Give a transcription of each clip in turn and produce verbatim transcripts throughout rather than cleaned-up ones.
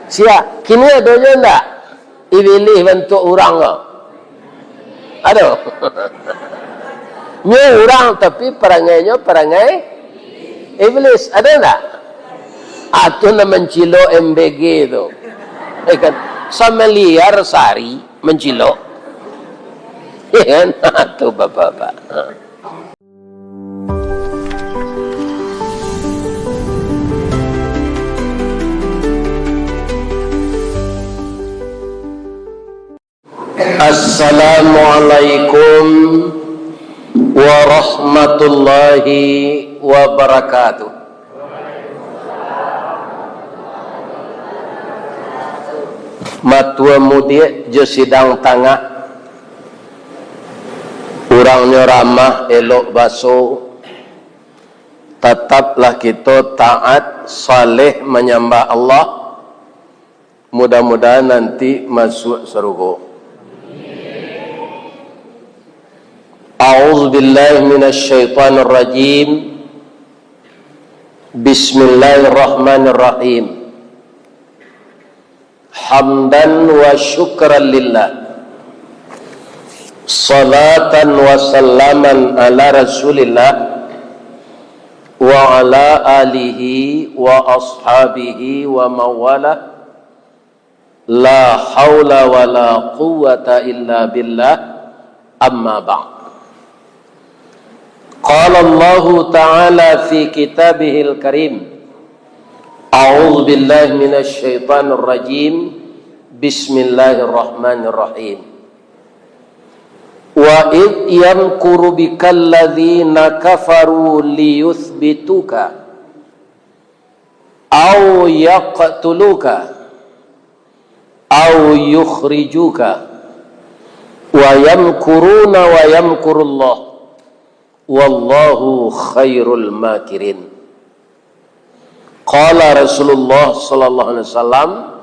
Sia, kini adonyo ndak? Ibilih bantuak urang ko. Ado. Nyo urang, tapi parangainyo parangai iblis. Ado ndak? Ah, tu nan mancilok M B G tu. Eh, kan? Samiliar sari mancilok. Ya kan? Tu bapak-bapak. Ha. Assalamualaikum warahmatullahi wabarakatuh. Matua mudiak jo sidang tangah, urangnyo ramah, elok baso, tataplah kito taat, saleh manyambah Allah. Mudah-mudahan nanti masuak sarugo. A'udzubillahi minasyaitonirrajim. Bismillahirrahmanirrahim. Hamdan wa syukran lillah. Salatan wa salaman ala Rasulillah wa ala alihi wa ashabihi wa mawalah. La haula wa la quwwata illa billah, amma ba'd. Qala Allahu ta'ala fi kitabihil karim, a'udzu billahi minasy syaithanir rajim, bismillahirrahmanirrahim. Wa idh yamkuru bikal ladzina kafaru liyutsbituka aw yaqtuluka aw yukhrijuka wa yamkuruna wa yamkurullah wallahu khairul makirin. Qala Rasulullah sallallahu alaihi wasallam,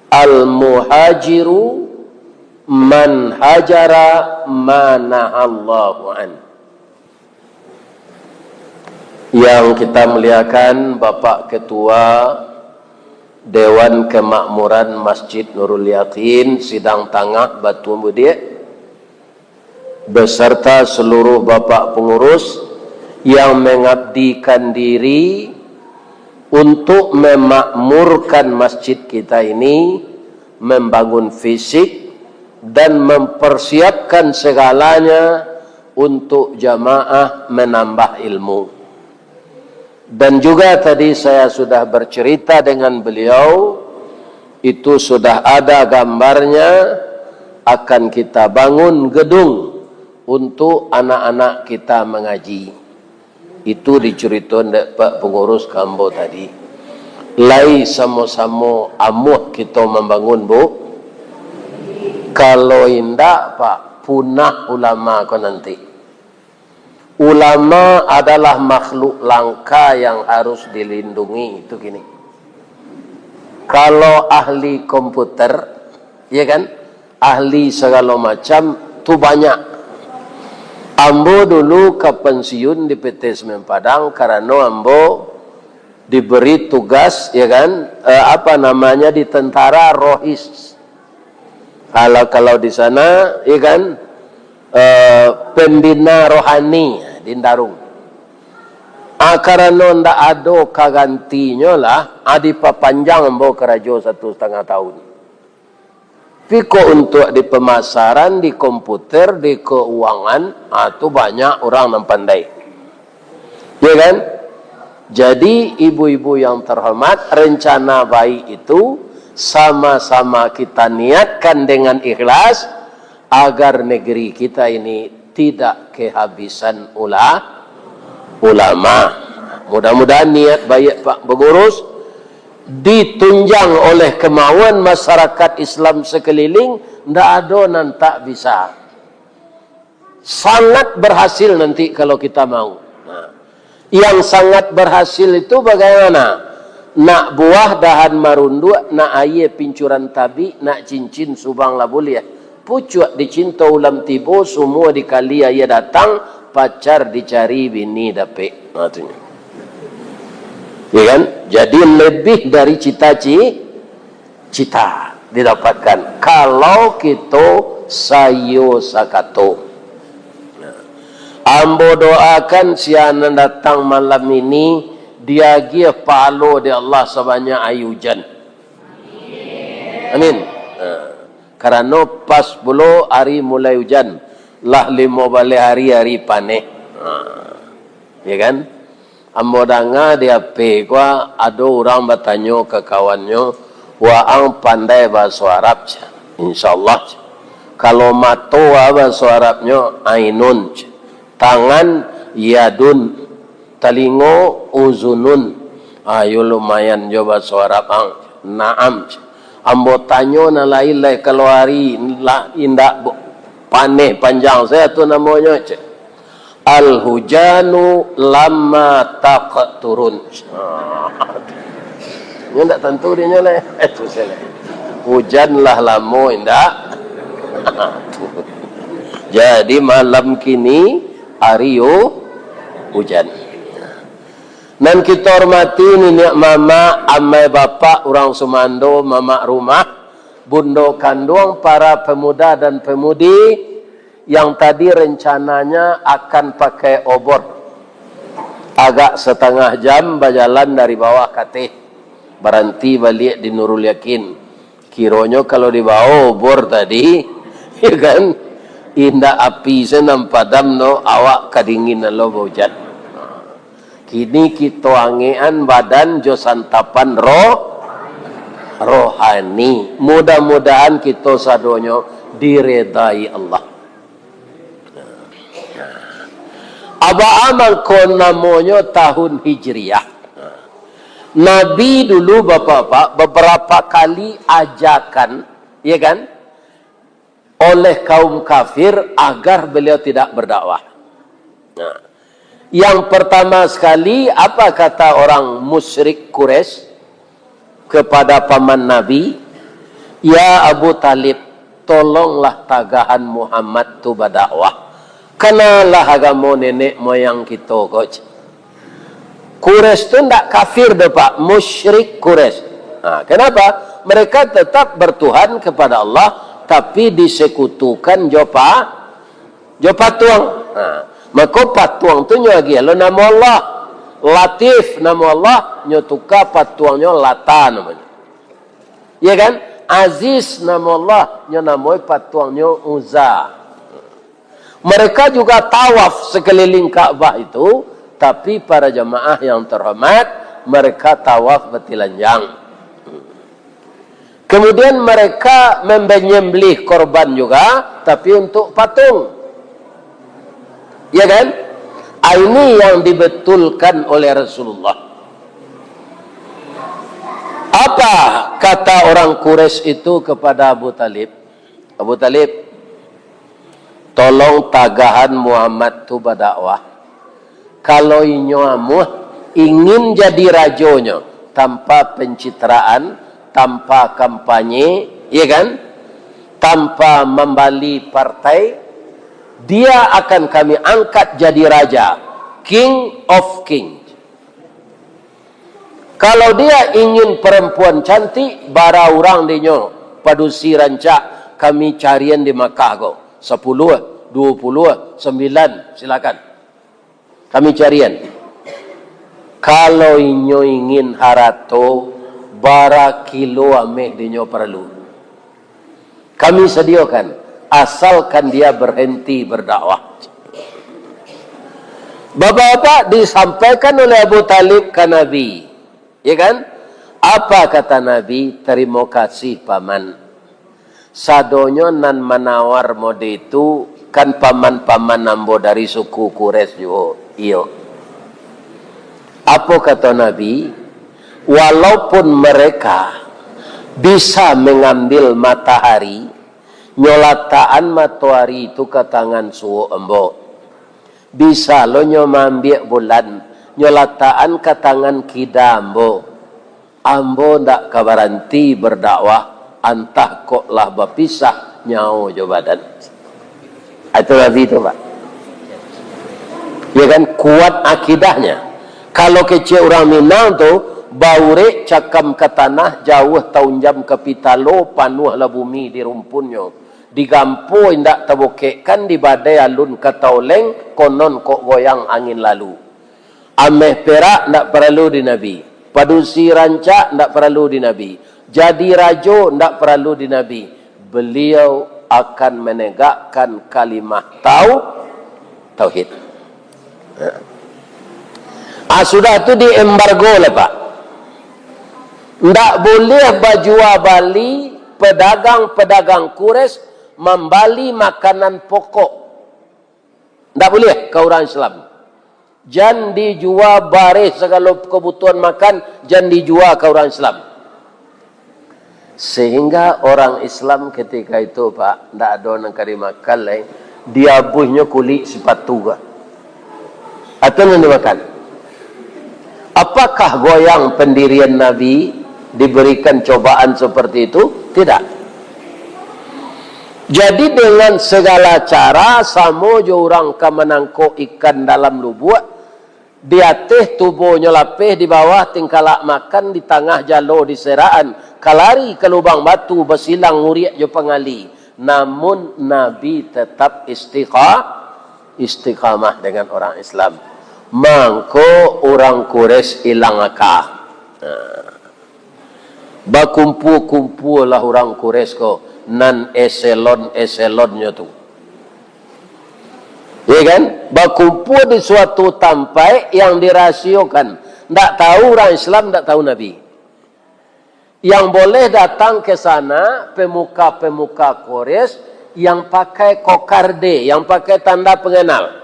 "Al-muhajiru man hajara ma nahallahu an." Yang kita muliakan Bapak Ketua Dewan Kemakmuran Masjid Nurul Yakin, Sidang Tangah, Batu Budiak, beserta seluruh Bapak Pengurus yang mengabdikan diri untuk memakmurkan masjid kita ini, membangun fisik, dan mempersiapkan segalanya untuk jamaah menambah ilmu. Dan juga tadi saya sudah bercerita dengan beliau, itu sudah ada gambarnya, akan kita bangun gedung untuk anak-anak kita mengaji. Itu dicuritoan dek Pak Pengurus ka ambo tadi. Lai samo-samo amuah kito mambangun, Bu? Kalau indak, Pak, punah ulama ko nanti. Ulama adalah makhluk langka yang harus dilindungi, itu kini. Kalau ahli komputer, ya kan, ahli segalo macam, tu banyak. Ambo dulu ka pensiun di P T Semen Padang karano ambo diberi tugas, ya kan, eh, apa namanya, di tentara, rohis. Kalau, kalau di sana, ya kan, eh, pembina rohani di Ndarung. Ah, karano ndak ado ka gantinyo lah, ah, dipapanjang ambo karajo satu satangah tahun. Tapi kok untuak di pemasaran, di komputer, di keuangan, ah, tu banyak urang nan pandai. Ya kan? Jadi, ibu-ibu yang terhormat, rencana baik itu sama-sama kita niatkan dengan ikhlas agar negeri kita ini tidak kehabisan ula-, ulama. Mudah-mudahan niat baik Pak Pengurus ditunjang oleh kemauan masyarakat Islam sekeliling, ndak ado nan tak bisa. Sangat berhasil nanti kalau kita mau. Nah, yang sangat berhasil itu bagaimana? Nak buah dahan marunduak, nak aia pincuran tabik, nak cincin subang lah buliah. Pucuak dicinto ulam tibo, sumua dikali aia datang, pacar dicari bini dapek. Nah, tu nyo. Ya kan? Jadi lebih dari cita-ci-, cita didapatkan kalau kito saiyo sakato. Ambo doakan sia nan datang malam ini diagiah pahalo dek Allah sabanyak aia ujan. Amin. Ha. Karano pas pulo ari mulai ujan, lah limo baleh ari, ari paneh. Ha. Ya kan? Ambo danga di H P ko, ado urang batanyo ka kawannyo, "Waang pandai bahaso Arab?" cek. "Insya Allah," cek. "Kalau mato, a, bahaso Arabnyo ainun," cek. "Tangan, yadun. Talingo, uzunun." "Ah, iyo lumayan jo bahaso Arab ang." "Naam," cek. "Ambo tanyo nan lain lai, kalau ari lah indak bo-, paneh panjang sajo tu namonyo," cek. "Al-hujanu lamma taqturun." Nyo ndak tantu dinyo lai. Eh, tu salah. Hujan lah lamo indak. Jadi malam kini ari u-, hujan. Nan kito hormati niniak mamak, amai bapak, urang sumando, mamak rumah, bundo kanduang, para pemuda dan pemudi, yang tadi rencananya akan pakai obor. Agak setengah jam bajalan dari bawah ka ateh, baranti baliak di Nurul Yakin. Kironyo kalau dibawa obor tadi, ya kan, indak api se nan padam no, awak kadinginan lo baujan. Kini kito angekan badan jo santapan roh, rohani. Mudah-mudahan kito sadonyo diredai Allah. Aba mangko namonyo tahun Hijriah. Nabi dulu, bapak-bapak, beberapa kali ajakan, ya kan, oleh kaum kafir agar beliau tidak berdakwah. Nah, yang pertama sekali, apa kata orang musyrik Quraisy kepada paman Nabi? "Ya Abu Talib, tolonglah tagahan Muhammad tu badakwah. Kanalah agamo nenek moyang kito ko," cek. Quraisy tu ndak kafir doh, Pak, musyrik Quraisy. Ha, kenapa? Mereka tetap bertuhan kepada Allah, tapi disekutukan jo pa-, jo patuang. Ha, mako patuang tu nyo agiah lo namo Allah. Latif namo Allah, nyo tuka patuangnyo Lata namonyo. Ya kan? Aziz namo Allah, nyo namoi patuangnyo Uzza. Mereka juga tawaf sekeliling Ka'bah itu, tapi para jamaah yang terhormat, mereka tawaf batilanjang. Kemudian mereka menyembelih korban juga, tapi untuk patung. Ya kan? Ah, ini yang dibetulkan oleh Rasulullah. Apa kata orang Quraisy itu kepada Abu Talib? "Abu Talib, tolong tagahan Muhammad tu badakwah. Kalau inyo amuah, ingin jadi rajonyo, tanpa pencitraan, tanpa kampanye, ya kan? Tanpa mambali partai, dia akan kami angkat jadi raja, King of King. Kalau dia ingin perempuan cantik, bara urang dinyo, padusi rancak, kami carian di Makkah ko. Sapuluah, duo puluah, sambilan, silakan. Kami carian. Kalau inyo ingin harato, bara kilo ameh dinyo paralu. Kami sadiokan, asalkan dia berhenti berdakwah." Bapak-bapak, disampaikan oleh Abu Talib ka Nabi, ya kan? Apa kata Nabi? "Tarimo kasih, Paman. Sadonyo nan manawar mode tu kan paman-paman ambo dari suku Quraisy juo." Iyo. Apo kato Nabi? "Walaupun mereka bisa mengambil matahari, nyo latakan matoari tu ka tangan suok ambo. Bisa lo nyo maambiak bulan, nyo latakan ka tangan kida ambo. Ambo ndak ka baranti berdakwah, antah kok lah bapisah nyawo jo badan." Itu Nabi tu, Pak. Ya kan, kuat akidahnya. Kalau kecek urang Minang tu, Baurek cakam ka tanah, jauah taunjam ka pitalo, panuahlah bumi di rumpunnyo. Digampo indak tabokekkan, dibadai alun ka taoleng, konon kok goyang angin lalu. Ameh perak ndak paralu di Nabi. Padusi rancak ndak paralu di Nabi. Jadi rajo ndak paralu di Nabi. Beliau akan menegakkan kalimah tau-, tauhid. Ah, sudah tu diembargo lah, Pak. Ndak boleh bajua bali, pedagang-pedagang Quraisy mambali makanan pokok. Ndak boleh ka urang Islam. Jan dijua bareh sagalo kabutuhan makan, jan dijua ka urang Islam. Sehingga orang Islam ketika itu, Pak, ndak ado nan ka dimakan lai, diabuihnyo kulik sipatu ka. Atau nan dimakan. Apakah goyang pendirian Nabi diberikan cobaan seperti itu? Tidak. Jadi, dengan segala cara, samo jo urang ka manangkok ikan dalam lubuak, di ateh tubonyo lapeh, di bawah tingkalak makan, di tangah jalo diseraan, ka lari ka lubang batu, basilang nguriak jo pangali. Namun, Nabi tetap istiqa-, istiqamah dengan orang Islam. Mangko urang Quraisy ilang aka. Nah. Bakumpua-kumpualah urang Quraisy ko, nan eselon-eselonnyo tu. Ya kan? Bakumpua di suatu tampaik yang dirahasiokan. Ndak tahu urang Islam, ndak tahu Nabi. Yang boleh datang ke sana, pemuka-pemuka Quraisy yang pakai kokarde, yang pakai tanda pengenal.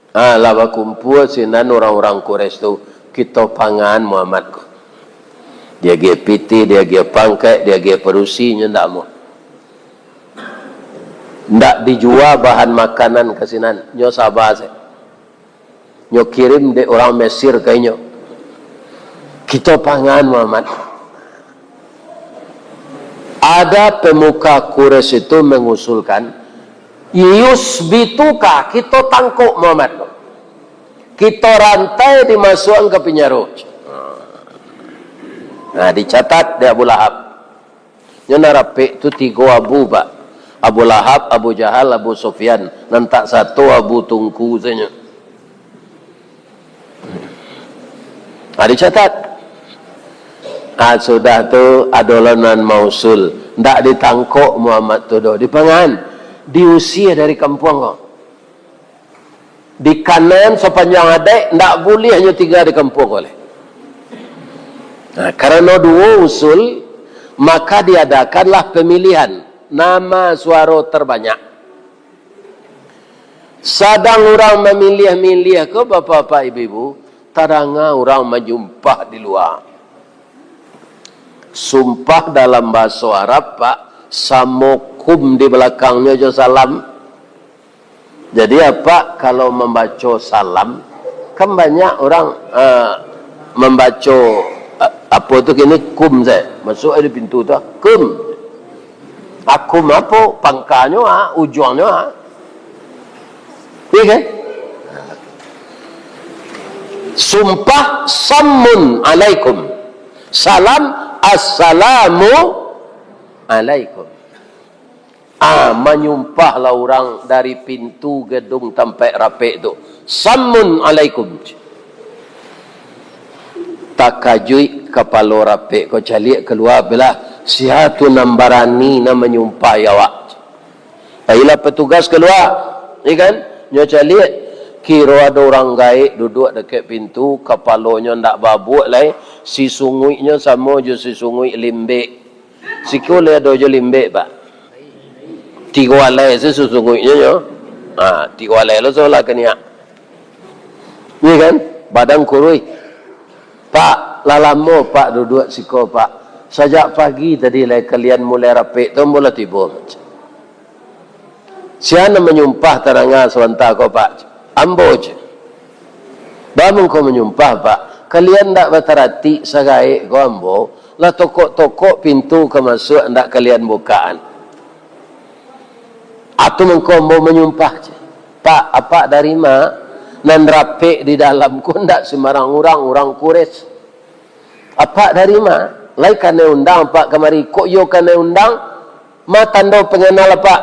Ah, lah bakumpua sinan urang-urang Quraisy tu, "Kito pangan Muhammad ko." Diagiah pitih, diagiah pangkek, diagiah padusi, nyo ndak amuah. Ndak dijua bahan makanan ka sinan, nyo saba se. Nyo kirim dek urang Mesir ka inyo. "Kito pangan Muhammad." Ada pemuka Quraisy itu mengusulkan, "Yusbituka, kito tangkok Muhammad tu. Kito rantai, dimasuakan ka pinjaro." Nah, dicatat dek Abu Lahab. Nyo nan rapek tu tigo abu, Pak. Abu Lahab, Abu Jahal, Abu Sufyan. Nan tak sato Abu Tungku sajo. Ha, dicatat. Ha, sudah tu, ado lo nan mausul. Ndak ditangkok Muhammad tu doh, dipangan. Diusia dari kampuang ko. Dikanakan sapanjang adaik, ndak buliah nyo tingga di kampuang ko lai. Nah, karano duo usul, maka diadakanlah pamilihan nama suaro terbanyak. Sadang urang mamiliah-miliah ko, bapak-bapak, ibu-ibu, tadanga urang manyumpah di lua. Sumpah dalam bahaso Arab, Pak, samo kum di balakangnyo jo salam. Jadi, Apak kalau mambaco salam, kan banyak urang, eh, mambaco, eh, apo tu kini, kum sajo. Masuak di pintu tu, ah, kum. Ah, kum apo? Pangkanyo, ah, ujuangnyo, ah. Iya kan? Sumpah, "Sammun alaikum." Salam, "Assalamu alaikum." Ah, manyumpahlah urang dari pintu gedung tampek rapek tu, "Sammun alaikum." Takajuik kapalo rapek ko, caliak kalua, "Alah, sia tu nan barani nan manyumpah awak?" Pailah patugas kalua, ya kan? Nyo caliak, kiro ado urang gaek duduak dakek pintu, kapalonyo ndak babuak lai, sisunguiknyo samo jo sisunguik limbek. Siko lai ado jo limbek, Pak. Tigo alai se susunguiknyo nyo. Ha, tigo alai lo sabalah kaniak. Iya kan? Badan kuruih. "Pak, lah lamo Pak duduak siko, Pak. Sajak pagi tadi lai kalian mulai rapek tu, ambo lah tibo." "Sia nan manyumpah tadanga sabanta ko, Pak?" "Ambo," cek. "Baa mangko manyumpah, Pak? Kalian ndak bataratik sagaek ko ambo, lah tokok-tokok pintu ka masuak, ndak kalian bukaan. Atu mangko ambo manyumpah," cek. "Pak, Apak dari ma?" Nan rapek di dalam ko ndak sembarang urang, urang Quraisy. Apak dari ma? Lai kanai undang apak kamari. Kok iyo kanai undang? Ma tando panganal apak?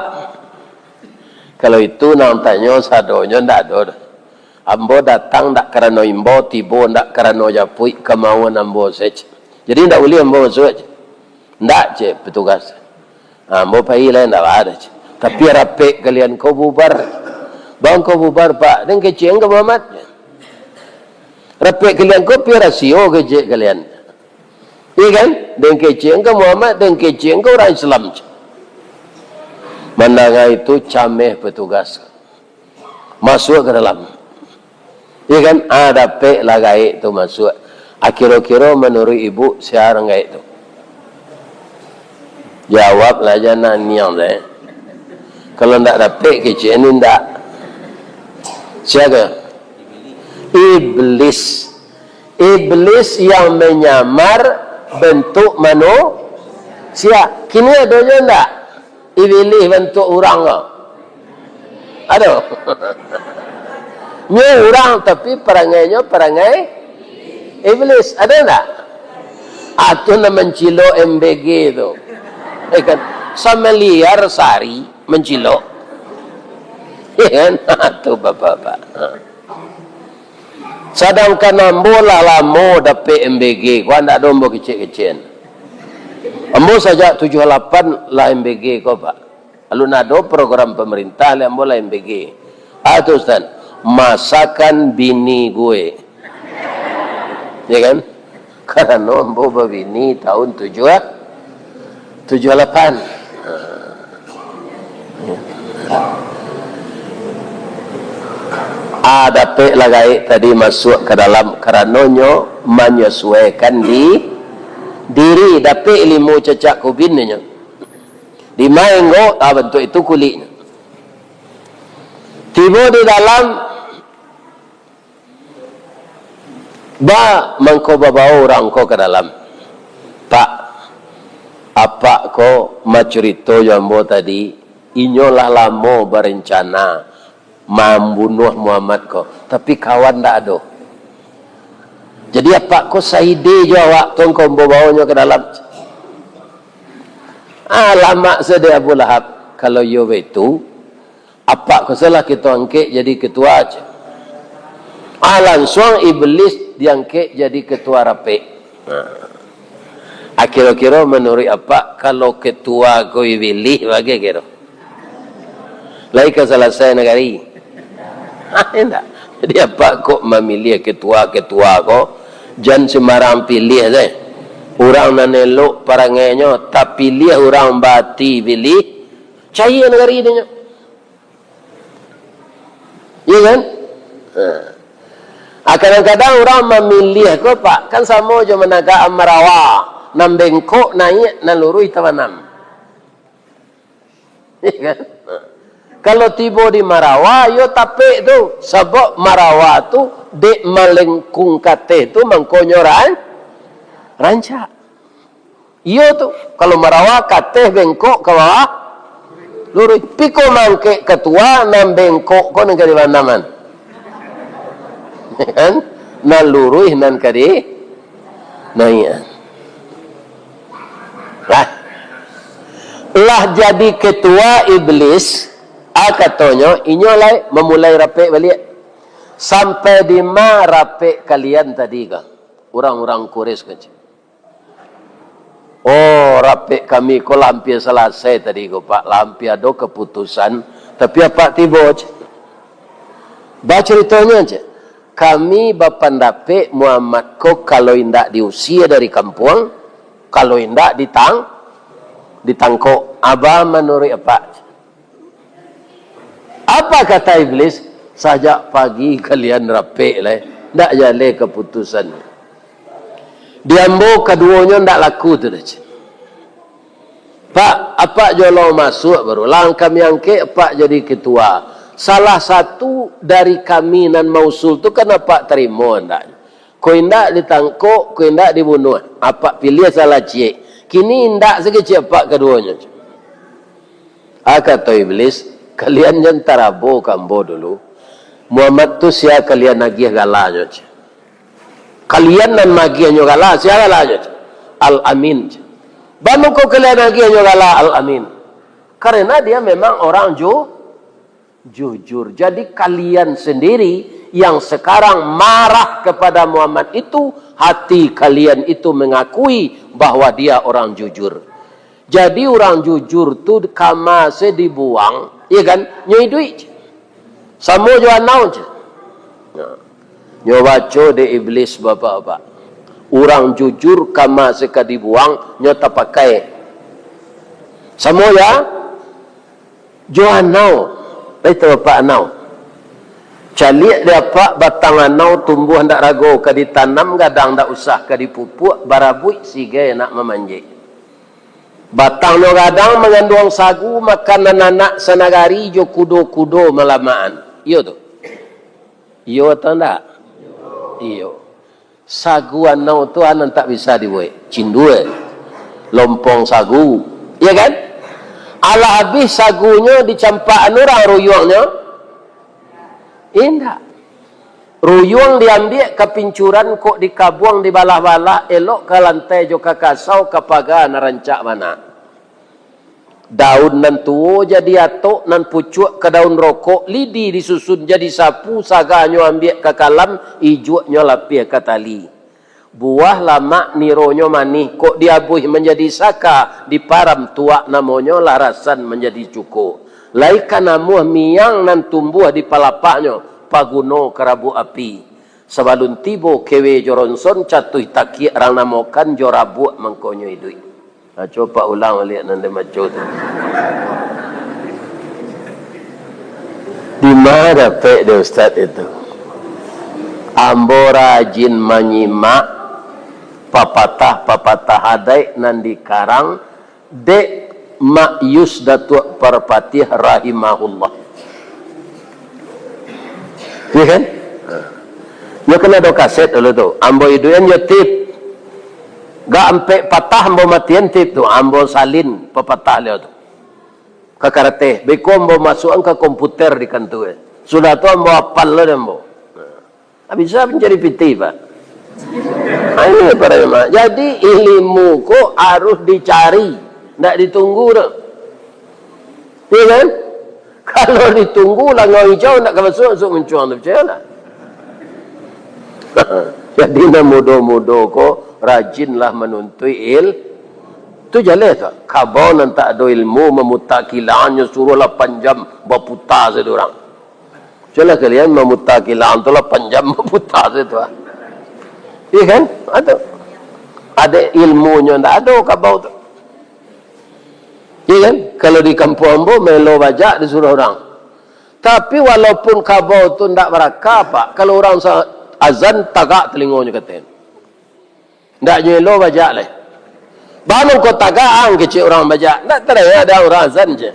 Kalau itu nan tanyo sadonyo ndak ado doh. Ambo datang ndak karano imbau, tibo ndak karano japuik, kamauan ambo sajo. Jadi ndak buliah ambo masuak. Ndak, cek petugas. Ha, ambo pai lah, ndak baa doh, cek. Tapi rapek kalian ko bubar. Baa ko bubar, Pak? Den kecek ka Muhammad. Rapek kalian ko pi rasio kecek kalian. Iya kan? Den kecek ka Muhammad, den kecek ka urang Islam, cek. Mandanga itu cameh petugas. Masuak ka dalam. Iya kan? Ah, dapek lah gaek tu masuak. Ah, kiro-kiro manuruik ibu, sia urang gaek tu? Jawab lah jan naniang tu, eh. Kalau ndak dapek kecek ni ndak. Sia tu? Iblis. Iblis yang menyamar bentuk manusia. Kini adonyo ndak? Iblis bantuak urang ko. Ado. Nyo urang, tapi parangainyo parangai iblis. Ado ndak? Ah, tu nan mancilok M B G tu. Eh kan? Samaliar sari mancilok. Ya kan? Tu bapak-bapak. Ha. Sadangkan ambo lah lamo dapek M B G, ko ndak ado ambo kecek-kecekan. Ambo sajak tujuah lapan lah M B G ko, Pak. Alun ado program pamarintah, lai ambo lah M B G. Ah, tu, Ustaz, masakan bini gue. Ya kan? Karano ambo babini tahun tujuah, tujuah lapan. Ah, dapek lah gaek tadi masuak ka dalam, karano nyo manyasuaikan di, diri, dapek limo cacak kubin nyo. Di maenggo, ah, bantuak itu kuliknyo. Tibo di dalam, ba, mangko babao urang ko ka dalam. Pak, apak ko macurito jo ambo tadi, inyo lah lamo barencana mambunuah Muhammad ko, tapi kawan ndak ado. Jadi apak ko saide jo awak tu, ko ambo baonyo ka dalam. Alamak, sadeh Abu Lahab, kalau iyo baitu, apak ko salah kito angkek jadi ketua, cek. Ah, lansuang Iblis diangkek jadi ketua rapek. Nah. Ah, kiro-kiro manuruik apak, kalau ketua ko Iblis, bagai kiro? Lai ka salasai nagari? Indak. Jadi apak kok mamiliah ketua-ketua ko, jan sembarang piliah sajo. Urang nan elok parangainyo, tapiliah urang bati pilih, caia nagari tu nyo. Iya kan? Ha. Ah, kadang-kadang urang mamiliah ko, Pak, kan samo jo managak marawa, nan bengkok naiak, nan luruih tabanam. Iya kan? Kalau tibo di marawa, iyo tapek tu, sabab marawa tu dek malengkung kateh tu mangkonyo ran-, rancak. Iyo tu, kalau marawa kateh bengkok ka bawah, luruih. Piko mangkek katua, nan bengkok ko nan ka dibanaman. Kan? Nan luruih nan ka di naiak. Lah. Lah jadi ketua Iblis, ah, katonyo, inyo lai mamulai rapek baliak. Sampai di ma rapek kalian tadi ko? Urang-urang Quraisy ko, cek. Oh, rapek kami ko lah ampia salasai tadi ko, Pak. Lah ampia ado kaputusan, tapi apak tibo, cek. Bacaritonyo, cek. Kami bapandapek Muhammad ko kalau indak diusia dari kampuang, kalau indak ditang-, ditangkok. Aba manuruik apak, cek. Apa kata Iblis? Sajak pagi kalian rapek lai, ndak jaleh kaputusan. Di ambo kaduonyo ndak laku tu doh, cek. Pak, apak jolong masuak baru, lah kami angkek apak jadi ketua. Salah satu dari kami nan mausul tu kan apak tarimo ndak? Ko indak ditangkok, ko indak dibunuah. Apak piliah salah ciek. Kini indak sakecek apak kaduonyo, cek. Ah, kato Iblis, kalian jan tarabo ka ambo dulu. Muhammad tu sia kalian agiah galanyo, cek. Kalian nan magiahnyo gala, sia galanyo, cek? Al-Amin, cek. Baa mangko kalian agiahnyo gala Al-Amin? Karena dia memang orang ju-, jujur. Jadi kalian sendiri yang sekarang marah kepada Muhammad itu, hati kalian itu mengakui bahwa dia orang jujur. Jadi urang jujur tu kama se dibuang, iya kan? Nyo iduik. Samo jo anau je. Nah, nyo baco dek Iblis, bapak-bapak. Urang jujur kama se ka dibuang, nyo tapakai. Samo ya, jo anau. Lai tahu apak anau? Caliak di apak batang anau tumbuah ndak rago, ka ditanam gadang ndak usah, ka dipupuak barabuik sigai nak mamanjek. Batangnyo gadang manganduang sagu, makanan anak sanagari jo kudo-kudo malamaan. Iyo tu? Iyo atau ndak? Iyo. Sagu anau tu anan tak bisa dibuek. Cindua. Lompong sagu. Iya kan? Alah abih sagunyo dicampak anu urang ruyuangnyo? Indak. Ruyuang diambiak ka pincuran, kok dikabuang dibalah-balah, elok ka lantai jo ka kasau, ka paga nan rancak bana. Daun nan tuo jadi atok, nan pucuak ka daun rokok, lidi disusun jadi sapu, saganyo ambiak ka kalam, ijuaknyo lapiah ka tali. Buah lamak nironyo manih, kok diabuih manjadi saka, diparam tuak namonyo, lah rasan manjadi cuko. Lai ka namuah miang nan tumbuah di palapahnyo, paguno ka rabuak api. Sabalun tibo kewe jo ronson, catuih takiak rang namokan, jo rabuak mangkonyo iduik. Ha, cubo apak ulang baliak nan den baco tu. Dima dapek dek ustaz itu? Ambo rajin manyimak papatah-papatah adaik nan dikarang dek Mak Yus Datuak Parpatiah rahimahullah. Iya kan? Nyo kan ado kaset dulu tu. Ambo iduikan jo tip. Gak ampek patah ambo matian tip tu. Ambo salin papatah liau tu. Ka karateh. Beko ambo masuakan ka komputer di kantua. Sudah tu ambo apal lah dek ambo. Ah, bisa mancari pitih, Pak. Ah, ini para jemaah. Jadi, ilmu ko harus dicari, ndak ditunggu doh. Iya kan? Kalau ditunggu, langau ijau ndak ka masuak, masuak muncuang tu, picayolah. Jadi, nan mudo-mudo ko, rajinlah manuntuik il-, tu jaleh tu. Kabau nan tak ado ilmu, mamuta kilaan, nyo suruah lapan jam, baputa sajo urang. Cubolah kalian mamuta kilaan tu lapan jam maputa sajo tu, ah. Iya kan? Ado. Ado ilmunyo ndak ado kabau tu. Iya kan? Kalau di kampuang ambo, melo bajak disuruah urang. Tapi walaupun kabau tu ndak baraka, Pak, kalau urang sa-, azan, tagak talingonyo katen. Ndak nyo elo bajak lai. Baa mangko tagak ang kecek urang bajak. Ndak tadanga dek ang urang azan je.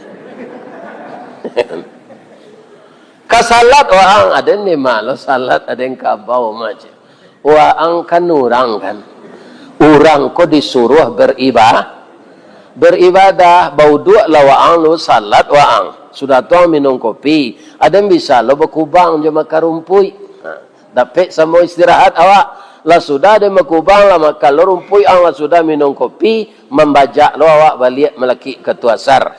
Ka salat waang, aden ni mah lo salat, aden kabau mah je. Waang kan urang kan. Urang ko disuruah beriba-, beribadah, bauduaklah waang lu salat waang. Sudah tu ang minum kopi, aden bisa lo bakubang jo makan rumpuik. Ha. Dapek samo istirahat awak. Lah sudah den bakubang, lah makan lo rumpuik, ang lah sudah minum kopi, mambajak lo awak baliak malakik ka tu asar.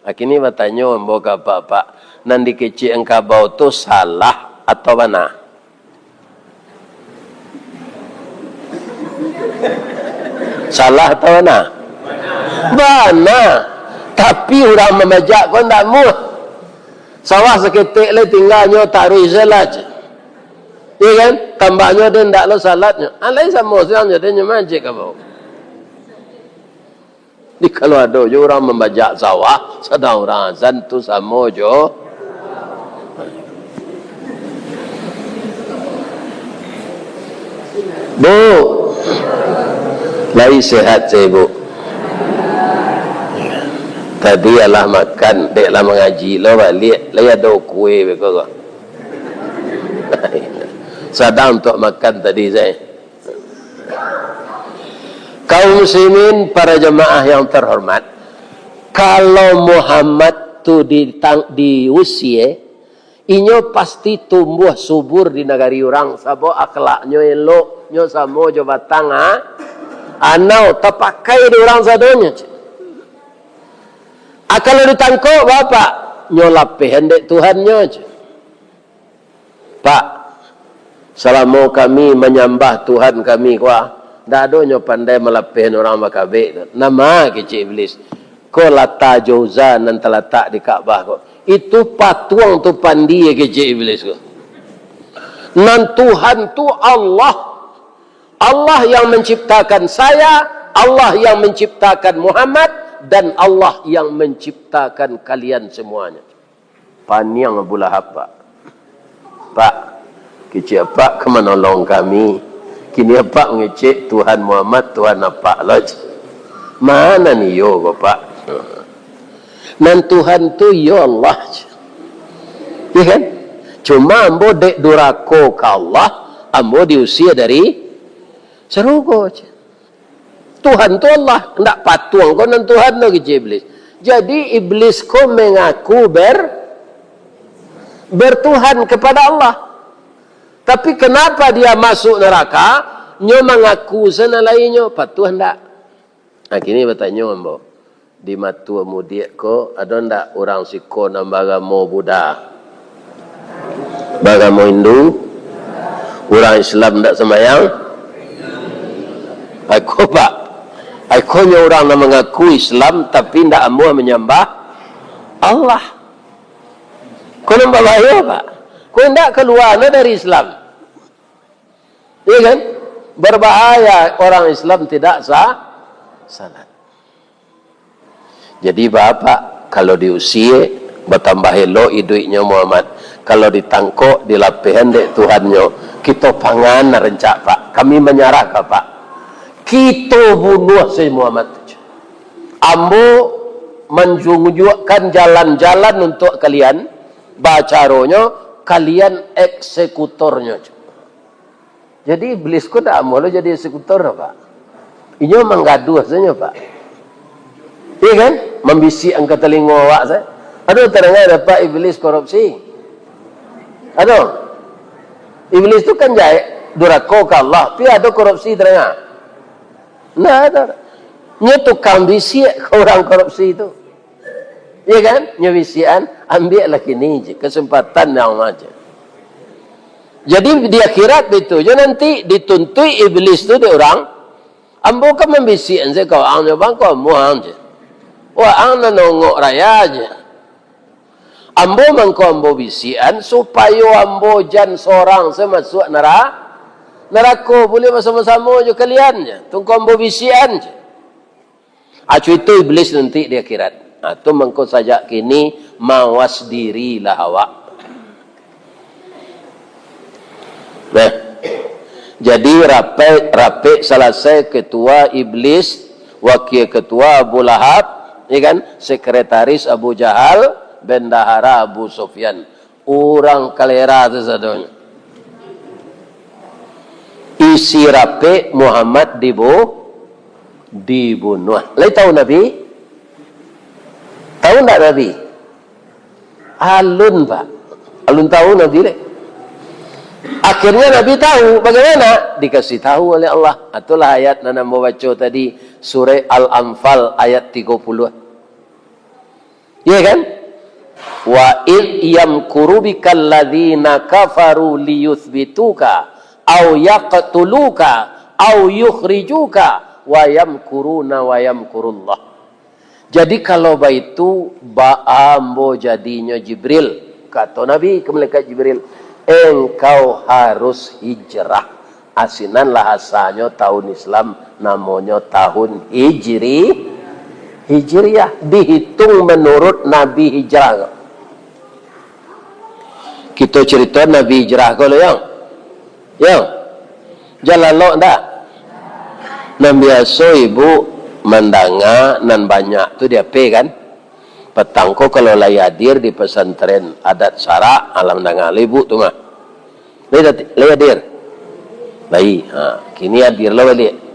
Kini batanyo ambo ka apak-apak, nan dikecek ang kabau tu salah atau bana? Salah atau bana? Bana. Tapi urang mambajak ko ndak muah. Sawah saketek lai tingganyo taruih sajo lah. Iya kan? Tambahnyo den ndak lo salatnyo. Alai samo siang jo den nyo mancik kabau. Jadi kalau ado jo urang mambajak sawah, sadang urang azan tu samo jo. Bu, lai sehat se, Bu? Tadi alah makan, dek lah mangaji lo baliak, lai ado kue beko ko. Sadang untuak makan tadi sae. Kaum muslimin, para jamaah yang terhormat, kalau Muhammad tu ditang-, diusie, Inyo pasti tumbuah subur di nagari urang, sabab akhlaknyo elok, nyo samo jo batang, ha? Anau, tapakai di urang sadonyo, cek. Ah, kalau ditangkok, bapak, nyo lapehan dek Tuhannyo, cek. Pak, salamo kami manyambah Tuhan kami ko, ah, ndak ado nyo pandai malapehan urang bakabek tu. Nan ma, kecek Iblis. Ko Lata jo Uzza nan talatak di Ka'bah ko. Itu patuang tu pandie, kecek Iblis ko. Nan Tuhan tu Allah. Allah yang menciptakan saya, Allah yang menciptakan Muhammad, dan Allah yang menciptakan kalian semuanya. Paniang Abu Lahab, Pak. Pak, kecek apak ka manolong kami. Kini apak mangecek Tuhan Muhammad, Tuhan apak lo, cek. Ma nan iyo ko, Pak? Nan Tuhan tu iyo Allah, cek. Iya kan? Cuma ambo dek durako ka Allah, ambo diusia dari sarugo, cek. Tuhan tu Allah, ndak patuang ko nan Tuhan tu, kecek Iblis. Jadi, Iblis ko mengaku ber-, bertuhan kepada Allah. Tapi, kenapa dia masuk neraka? Nyo mangaku sanalainnyo, patuah ndak? Nah, kini batanyo ambo, di Matua Mudiak ko, ado ndak urang siko nan baagamo Buddha? Baagamo Hindu, urang Islam ndak sambayang. Ai ko, Pak. Ai ko nyo urang nan mangaku Islam, tapi ndak amuah manyambah Allah. Ko nan babahayo, Pak. Ko indak kalua no dari Islam. Iya kan? Berbahaya orang Islam tidak sa-, salat. Jadi, Bapak, kalau diusie, batambah elok iduiknyo Muhammad. Kalau ditangkok, dilapehan dek Tuhannyo, kito pangan rancak, Pak. Kami manyarah ka Apak. Kito bunuah sajo Muhammad tu. Ambo manunjuakkan jalan-jalan untuak kalian, bacaronyo, kalian eksekutornyo. Jadi, Iblis ko ndak amuah lo jadi eksekutor, Pak. Inyo manggaduah sajo, Pak. Iya kan? Mambisiak ka talingo awak sajo. Ado tadanga dek Apak Iblis korupsi? Ado. Iblis tu kan jahek, durako ka Allah, tapi ado korupsi tadanga? Ndak ado. Nyo tukang bisiak ka urang korupsi tu. Iya kan? Nyo bisiakan, ambiaklah kini je, kesempatan nan ma je. Jadi, di akhirat baitu jo nanti, dituntuik Iblis tu dek urang, ambo kan mambisiakan se ka waang nyo, bang, ko amuah ang je. Waang nan ongok raya je. Ambo mangko ambo bisiakan, supayo ambo jan sorang se masuak nara-, narako, buliah basamo-samo jo kalian je. Tu ko ambo bisiakan je. Acu itu Iblis nanti di akhirat. Nah, tu mangko sajak kini, mawas dirilah awak. Nah, jadi rapek, rapek salasai, ketua Iblis, wakil ketua Abu Lahab, ya kan, sekretaris Abu Jahal, bendahara Abu Sufyan. Urang kalera tu sadonyo. Isi rapek, Muhammad dibu-, dibunuah. Lai tahu Nabi? Tahu ndak Nabi? Alun, Pak. Alun tahu Nabi, leh. Akhirnya Nabi tahu. Bagaimana? Dikasih tahu oleh Allah. Itulah ayat nan ambo baco tadi, surah Al-Anfal ayat tigo puluah. Iya kan? "Wa idh yamkuru bikal ladzina kafaru liyutsbituka au yaqtuluka au yukhrijuka wa yamkuruna wa yamkurullah." Jadi, kalau baitu, baa ambo jadinyo, Jibril? Kato Nabi ka malaikat Jibril, "Engkau harus hijrah." Asinan lah asanyo tahun Islam, namonyo tahun Hijri-, Hijriah, dihitung manurut Nabi hijrah. Kito carito Nabi hijrah ko lo, Yang? Yang? Jan lalok ndak? Nan biaso ibu mandanga nan banyak tu di H P kan? Patang ko kalau lai hadir di pesantren adat sarak, alah mandanga lo ibu tu mah. Lai dati-, lai hadir? Lai. Ha, kini hadir lo baliak.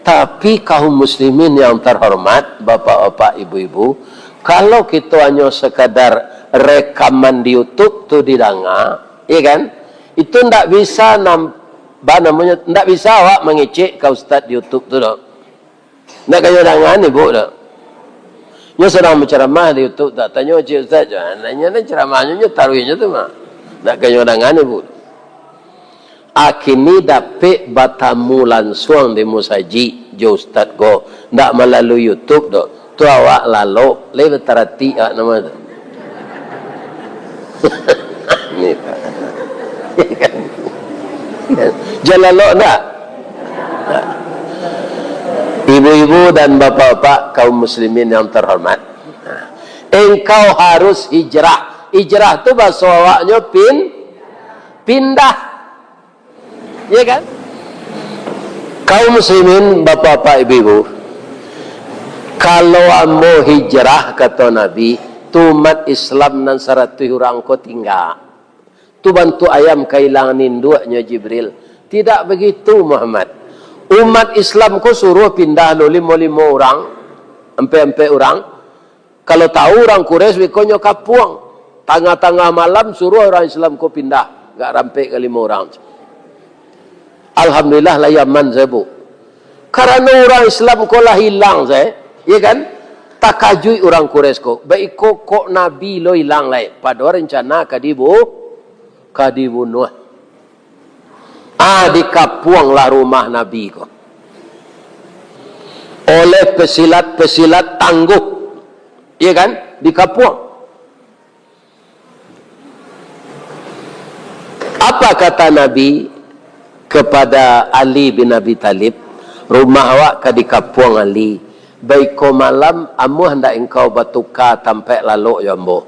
Tapi kaum muslimin yang terhormat, bapak-bapak, ibu-ibu, kalau kito hanyo sekadar rekaman di YouTube tu didanga, iya kan? Itu ndak bisa nam-, ba namonyo, ndak bisa awak mangecek ka ustaz di YouTube tu doh. Ndak ka nyo danga ibu doh. Nyo sadang bacaramah di YouTube, tak tanyo cek ustaz, ah, nyo ni caramahnyo, nyo taruihnyo tu mah. Ndak ka nyo danga ibu. Akini dapek batamu lansuang di musajik jo ustaz ko, ndak malalui YouTube doh. Tu awak lalok, lai bataratik awak namo tu. Ni. Jan lalok ndak? Ibu-ibu dan bapak-bapak kaum muslimin yang terhormat, engkau harus hijrah. Hijrah tu bahaso awaknyo pin-, pindah. Iya kan? Kaum muslimin, bapak-bapak, ibu-ibu, kalau ambo hijrah, kato Nabi, tu umat Islam nan saratuih urang ko tingga. Tu bantuak ayam kahilangan induaknyo, Jibril. Tidak begitu, Muhammad. Umat Islam ko suruah pindah lo limo-limo urang, ampek-ampek urang. Kalau tahu urang Quraisy, beko nyo kapuang. Tangah-tangah malam suruah urang Islam ko pindah, agak rampek ka limo urang. Alhamdulillah, lah aman sajo, Bu. Karano urang Islam ko lah ilang sajo, iya kan? Takajuik urang Quraisy ko, "Baiko kok Nabi lo ilang lai, padahal rencana ka dibu-, ka dibunuah." Ah, dikapuanglah rumah Nabi ko oleh pesilat-pesilat tangguh. Iya kan? Dikapuang. Apa kata Nabi kepada Ali bin Abi Thalib? "Rumah awak ka dikapuang, Ali. Baiko malam, amuah ndak engkau batuka tampek lalok jo ambo?"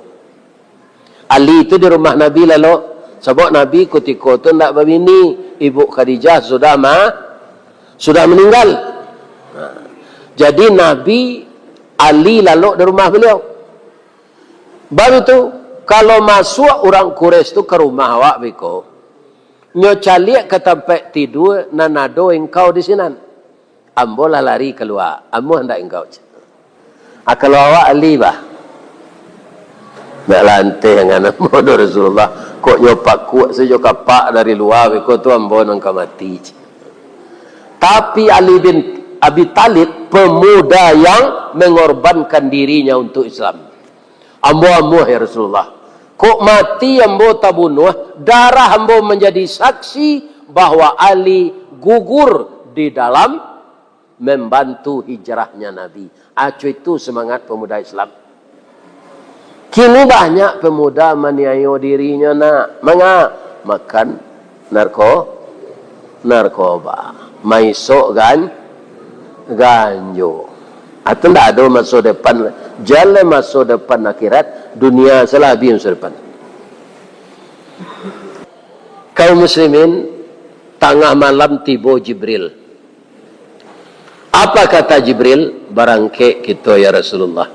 Ali tu di rumah Nabi lalok, sabab Nabi kutiko tu ndak babini, ibu Khadijah sudah ma-, sudah maninggal. Nah, jadi Nabi, Ali lalok di rumah baliau. Baru tu, kalau masuak urang Quraisy tu ka rumah awak beko, nyo caliak ka tampek tidua nan ado engkau di sinan. Ambo lah lari kalua, amuah ndak engkau? Ah, kalau awak Ali, bah. Ndak lanteh angan ambo doh Rasulullah. Kok nyo pakuak sajo kapak dari lua, beko tu ambo nan ka mati. Tapi Ali bin Abi Thalib, pemuda yang mengorbankan dirinya untuk Islam. Ambo amuah, ya Rasulullah. Kok mati ambo tabunuah, darah ambo manjadi saksi bahwa Ali gugur di dalam membantu hijrahnya Nabi. Aco itu semangat pemuda Islam. Kini banyak pemuda maniayo dirinyo nak. Manga? Makan narko-, narkoba. Maisok gan-, ganjo. Atau ndak ado maso depan. Jaleh maso depan akhirat, dunia salah abih maso depan. Kaum muslimin, tangah malam tibo Jibril. Apa kata Jibril? "Barangkek kito, ya Rasulullah."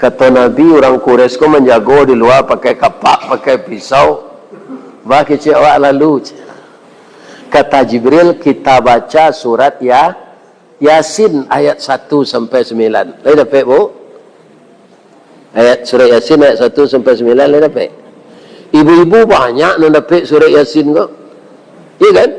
Kato Nabi, "Urang Quraisy ko manjago di lua pakai kapak, pakai pisau. Bah kecek awak lalu." Kata Jibril, "Kita baca surat ya-, Yasin ayat satu sampai sembilan." Lai dapek, Bu? Ayat surat Yasin ayat satu sampai sembilan lai dapek? Ibu-ibu banyak nan dapek surat Yasin ko. Iya kan?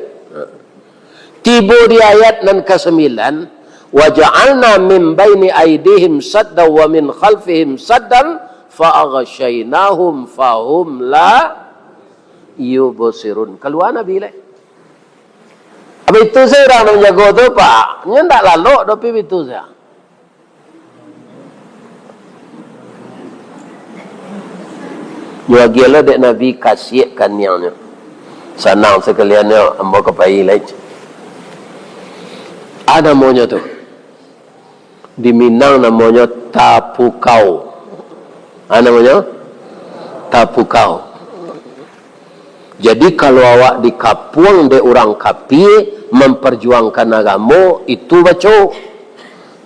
Tibo di ayat nan kasambilan, "Wa ja'alna min baini aidihim saddan wa min khalfihim saddan fa aghsyainahum fahum la yubsirun." Kalua Nabi lai. Apa itu sajo urang nan manjago tu, Pak? Nyo ndak lalok doh, pi itu sajo. Nyo agiah lo dek Nabi kasiak kaniangnyo. Sanang sakaliannyo, ambo ka pai lai. A namonyo tu. Di Minang namonyo tapukau. A namonyo tapukau. Jadi, kalau awak dikapuang dek urang kapie, mamparjuangkan agamo, itu baco.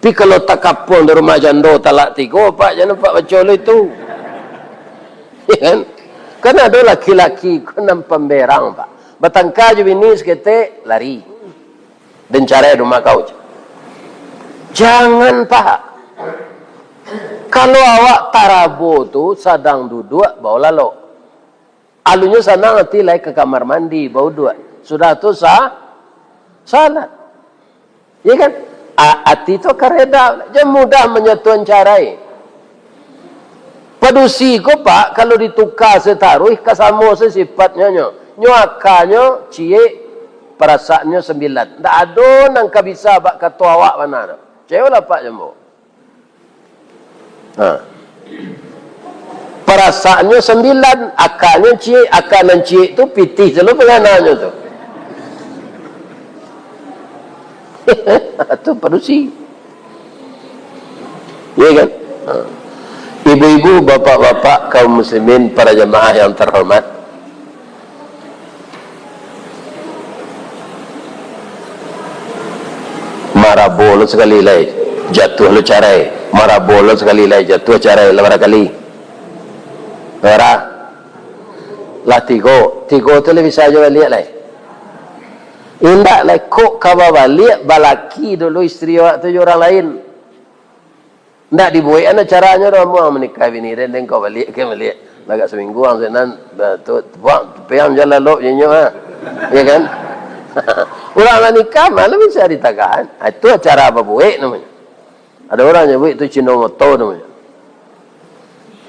Tapi kalau takapuang di rumah jando talak tigo, Pak, jan Apak baco lo itu. Ya kan? Kan ado laki-laki ko nan pamberang, Pak. Batangka jo bini saketek, lari. Den carai rumah kau. Jangan, Pak. Kalau awak tarabo tu sadang duduak, baru lalok. Alunnyo sanang ati lai ka kamar mandi, bauduak. Sudah tu sa-, salat. Ya kan? A-, ati tu akan reda. Jan mudah manyatuan carai. Padusi ko, Pak, kalau dituka sataruih, ka samo se sifatnyo nyo. Nyo akanyo ciek, parasaannyo sambilan. Ndak ado nan ka bisa bak kato awak bana tu. Cayolah, Pak, jambo. Ha. Parasaannyo sambilan, akanyo ciek, akan nan ciek tu pitih selalu pangananyo tu. Tu padusi. Ya kan? Ha. Ibu-ibu, bapak-bapak, kaum muslimin, para jamaah yang terhormat. Marabo lo sakali lai, jatuah lo carai. Marabo lo sakali lai, jatuah carai. Lah bara kali? Bara? Lah tigo. Tigo tu lah bisa jo baliak lai. Indak lai, kok ka babaliak, balaki dulu isteri awak tu jo urang lain. Ndak dibuek an acaranyo doh, ambo manikah bini den, den kau baliak, kau baliak. Lah agak saminggu ang sinan, dah tu, puang, piang jan lalok je nyo, ha. Ya kan? Urang lah nikah, ma lah bisa ditagah an. Ha, itu acara babuek namonyo. Ado urang nyabuik tu Cino moto namonyo.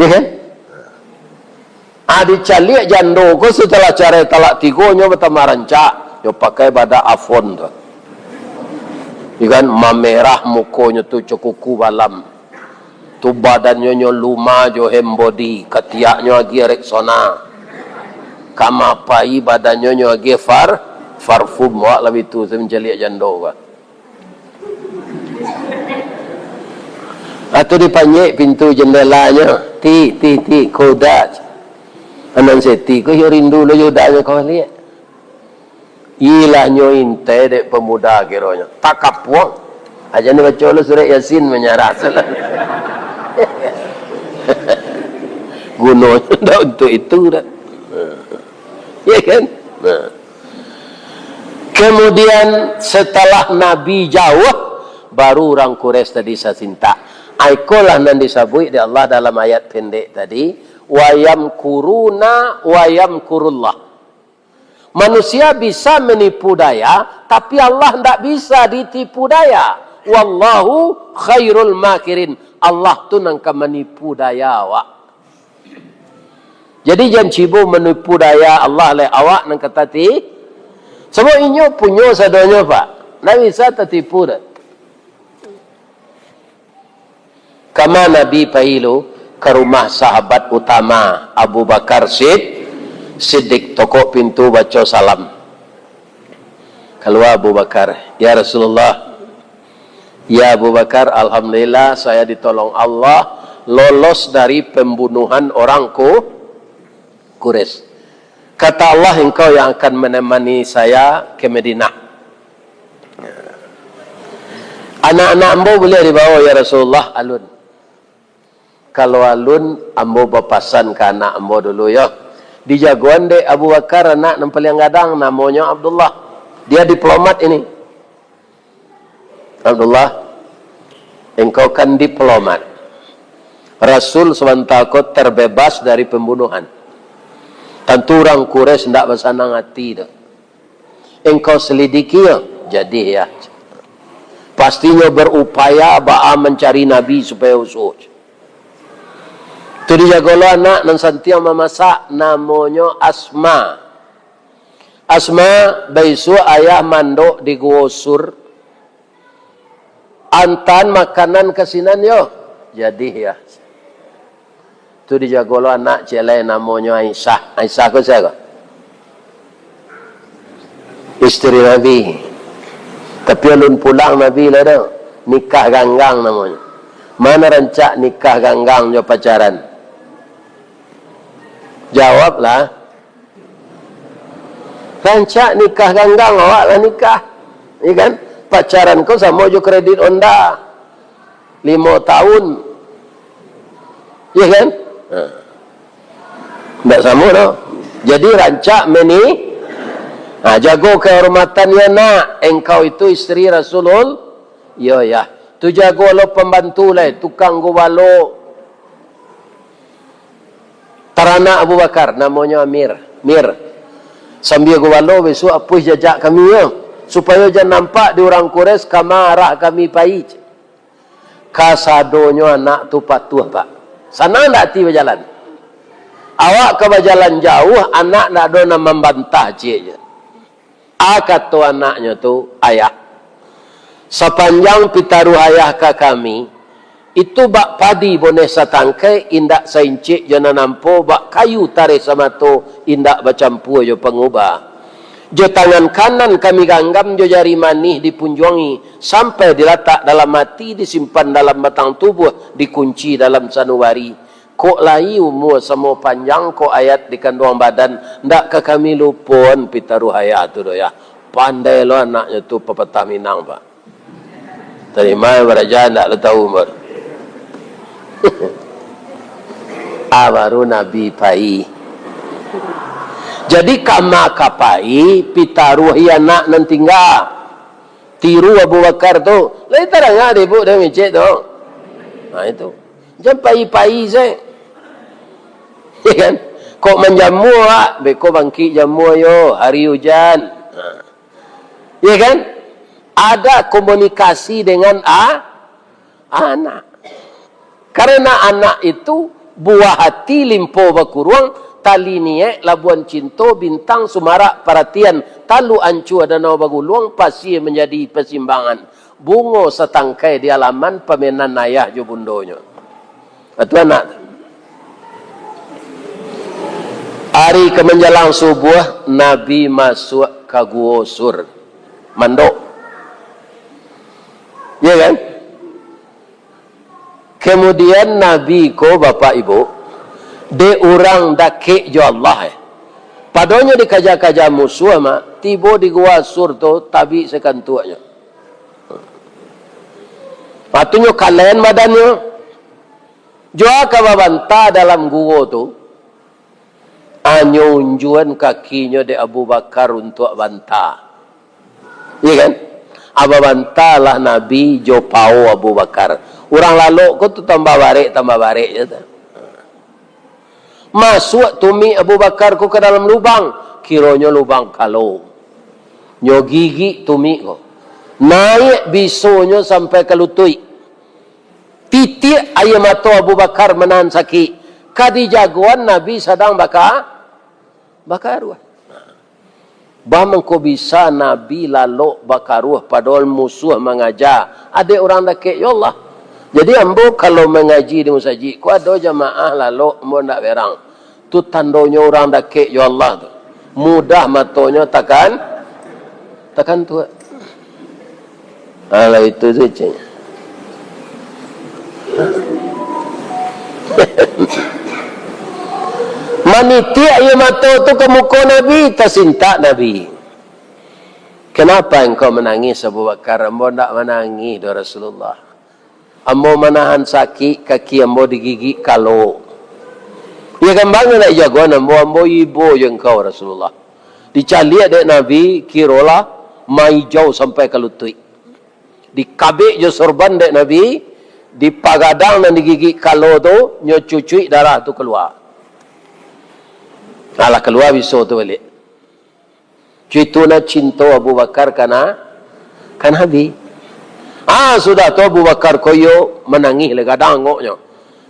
Ya kan? Ah, dicaliak jando ko, satalah carai talak tigo, nyo batambah rancak. Nyo pakai badak Avon tu. Ikan mamerah mukonyo tu, cukuku balam. Tu badannyo nyo Luma jo hand body, katiaknyo agiah Rexona. Kamapai badannyo nyo agiah far-, parfum. Awak lah bitu tu mancaliak jando ko. Atau dipanyek pintu jendelanyo, "Ti, ti, ti, ko uda." Anan seti ko iyo rindu lo jo udanyo ko baliak. Ilah nyo intai dek pemuda kironyo. Takapuang. Aja ni baco lo surek Yasin manyarah salah. Gunonyo ndak untuk itu dah. Ya kan? Nah. Kemudian, setelah Nabi jauh, baru urang Quraisy tadi sasintak. Ikolah nan disabuik dek Allah dalam ayat pendek tadi, "Wa yamkuruna wa yamkurullah." Manusia bisa manipu daya, tapi Allah ndak bisa ditipu daya. "Wallahu khairul makirin." Allah tu nan ka manipu daya awak. Jadi, jan cubo manipu daya Allah lai, awak nan ka tati-, sabab inyo punyo sadonyo, Pak. Ndak bisa tatipu doh. Kama Nabi pai lu? Ka rumah sahabat utama Abu Bakar Sid-, Siddiq, tokok pintu, baco salam. Kalua Abu Bakar, "Ya Rasulullah, ya Abu Bakar, alhamdulillah, saya ditolong Allah, lolos dari pembunuhan orang Ku-, Quraisy. Kata Allah, engkau yang akan menemani saya ke Madinah." "Anak-anak ambo buliah dibawa, ya Rasulullah?" "Alun." "Kalau alun, ambo bapasan ka anak ambo dulu, yo. Dijagoan dek Abu Bakar, anak nan paliang gadang, namonyo Abdullah. Dia diplomat ini." "Abdullah, engkau kan diplomat. Rasul sabanta ko terbebas dari pembunuhan. Tantu urang Quraisy ndak basanang ati doh. Engkau selidiki, yo." "Jadi, ya. Pastinyo berupaya baa mancari Nabi supayo usuak." Tu dijago lo anak nan santiang mamasak, namonyo Asma. "Asma, baisuak ayah mandok di Guo Sur. Antaan makanan ka sinan, yo." "Jadi, ya." Tu dijago lo anak ciek lai, namonyo Aisyah. Aisyah ko sia ko? Isteri Nabi. Tapi alun pulang Nabi lai doh. Nikah ganggang namonyo. Ma nan rancak nikah ganggang jo pacaran? Jawablah. Rancak nikah ganggang, awak lah nikah. Ya kan? Pacaran ko samo jo kredit Honda. Limo tahun. Ya kan? Ha. Ndak samo doh. Jadi rancak meni-, ha, jago kehormatan ya nak. Engkau itu isteri Rasulul-, yo ya. Tu jago lo pambantu lai, tukang gubalo taranak Abu Bakar, namonyo Amir. Mir, sambia gubalo, bisuak apuih jajak kami yo, supayo jan nampak di urang Quraisy kama arah kami pai. Kasadonyo anak tu patuah, Pak. Sanang dak ati bajalan? Awak ka bajalan jauah, anak ndak ado nan mambantah ciek je. A kato anaknyo tu, "Ayah, sapanjang pitaruah ayah ka kami, itu bak padi boneh satangkai indak saincik jo nan ampo, bak kayu tareh samato indak bacampua jo pangubah. Jo tangan kanan kami ganggam, jo jari manih dipunjuangi, sampai dilatak dalam ati, disimpan dalam batang tubuah, dikunci dalam sanubari. Kok lai umua samo panjang, kok ayat di kanduang badan, ndak ka kami lupoan pitaruah ayah tu doh, yah." Pandai lo anaknyo tu papatah Minang, Pak. Tarima baraja, ndak lo tahu, baru. Ah, baru Nabi pai. Jadi, kama ka pai, pitaruahi anak nan tingga. Tiru Abu Bakar tu. Lai tarang dek ibuk dah mecek tu. Nah, itu. Jan pai-pai se. Ya kan? Kok manjamua, Pak? Beko bangkik jamua yo, hari ujan. Nah. Ya kan? Ada komunikasi dengan a-, anak. Karena anak itu buah hati, limpo bakuruang, tali niaik, labuan cinto, bintang sumarak paratian, taluk ancua danau baguluang, pasia manjadi pasimbangan, bungo satangkai di alaman, pamenan ayah jo bundonyo. Itu anak tu. Ari ka manjalang subuah, Nabi masuak ka Guo Sur. Mandok. Ya kan? Kemudian Nabi ko, Bapak Ibu, dek urang dakek jo Allah, eh. Padonyo dikaja-kaja musuah, mak, tibo di Guo Sur tu, tabik sakantuaknyo. Patunyo kalen badannyo. Jo a ka babanta dalam guo tu, anyo unjuan kakinyo dek Abu Bakar untuak banta. Iya kan? A, babantalah Nabi jo pao Abu Bakar. Urang lalok ko tu tambah barek, tambah barek je tu. Masuak tumik Abu Bakar ko ka dalam lubang, kironyo lubang kalo. Nyo gigik tumik ko. Naiak bisonyo sampai ka lutuik. Titiak aia mato Abu Bakar manahan sakik. Ka dijagoan Nabi sadang baka-, bakaruah. Bah mangko bisa Nabi lalok bakaruah, padahal musuah mangaja, adek urang dakek jo Allah. Jadi, ambo kalau mangaji di musajik ko, ado jamaah lalok, ambo ndak berang. Tu tandonyo urang dakek jo Allah tu. Mudah matonyo takan, takan tuak. Alah, itu tu, cik. Manitiak aia mato tu ka muko Nabi, tasintak Nabi. "Kenapa engkau menangis, Abu Bakar?" "Ambo ndak manangih doh, Rasulullah. Ambo manahan sakik, kaki ambo digigik kalo." "Iyo, kambang nak jagoan ambo, ambo ibo jo engkau, Rasulullah." Dicaliak dek Nabi, kirolah maijau sampai ka lutuik. Dikabek jo sorban dek Nabi, dipagadang nan digigik kalo tu, nyo cucuik darah tu kalua. Alah, kalua biso tu baliak. Cuitu nah cinto Abu Bakar ka Na-, ka Nabi. Ah, sudah tu Abu Bakar ko iyo manangih lai gadang angoknyo.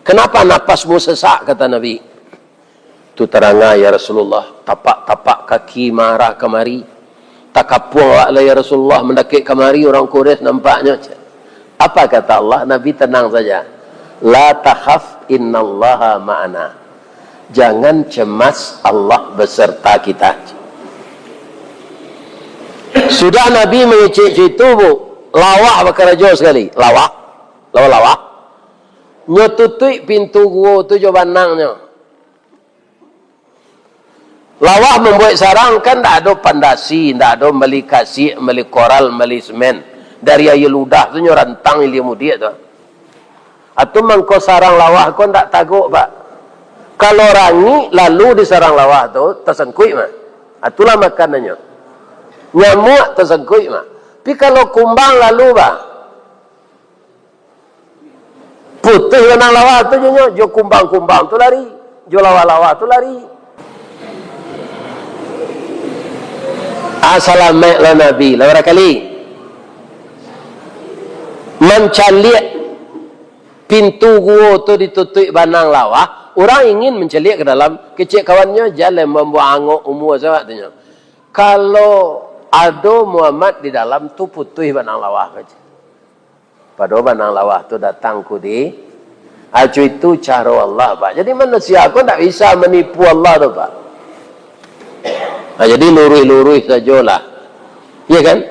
"Kenapa napasmu sesak?" kata Nabi. Tu taranga, "Ya Rasulullah, tapak-tapak kaki maarah kamari. Takapuang awak lah, ya Rasulullah, mandakek kamari urang Quraisy nampaknyo." Apa kata Allah? Nabi tenang saja. "La takhaf, innallaha ma'ana." Jangan cemas, Allah beserta kita. Sudah Nabi mangecek cak itu, Bu, lawah bakarajo sakali. Lawah. Lawah-lawah. Nyo tutuik pintu guo tu jo banangnyo. Lawah mambuek sarang kan ndak ado pandasi, ndak ado mambali kasiak, mambali koral, mambali semen. Dari aia ludah tu nyo rantang ilia mudiak tu. Atu mangko sarang lawah ko ndak tagok, Pak. Kalau rangik lalu di sarang lawah tu, tasangkuik mah. Atulah makanannyo. Nyamuak tasangkuik mah. Tapi kalau kumbang lalu, Pak, Putuih banang lawa tu jo nyo, jo kumbang-kumbang tu lari, jo lawa-lawa tu lari. Ah, salamaik lah Nabi, lah barakali. Mancaliak pintu guo tu ditutuik banang lawa, urang ingin mancaliak ka dalam, kecek kawannyo, "Jan lai mambuang angok umua sajo," katonyo. "Kalau ado Muhammad di dalam tu, putuih banang lawa," kecek. Pado banang lawa tu datang kudi. Acu itu caro Allah, Pak. Jadi manusia ko ndak bisa manipu Allah tu, Pak. Nah, jadi luruih-luruih sajolah. Iya kan?